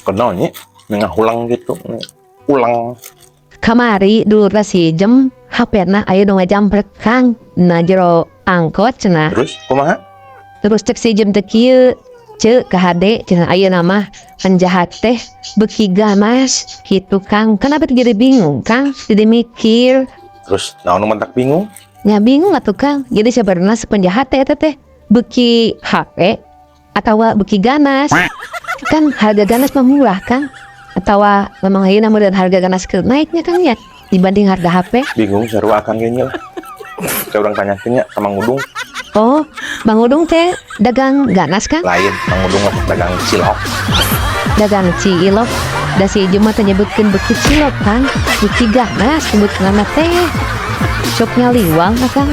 Kenal nya, ngahulang gitu. Ulang. Kamari dulur si Ijem HP-na aya nu ngajampret, Kang, na jero angkot cenah. Terus kumaha? Terus cek si Ijem teh kieu, "Ceu, kahade," cenah, "ayeuna mah penjahat teh beuki ganas," gitu, Kang. Kenapa jadi bingung, Kang? Jadi mikir. Terus naon nu matak bingung? Ya bingung atuh, Kang. Jadi sebenarnya si penjahat teh eta teh beuki HP atau beuki ganas? Kan harga ganas mah murah, Kang. Atau memang ayeuna meureun harga ganas keur naiknya, Kang, ya, dibanding harga HP. Bingung sarua akang kayaknya lah. Saya urang tanyakeun nya ka Mang Udung. Oh, Bang Udung teh dagang ganas, Kang? Lain, Mang Udung mah dagang cilok. Dagang cilok. Da si Ijem mah teh nyebutkeun beuki cilok, Kang. Beuki ganas sebutkeunana teh. Sok nyaliwang, Kang.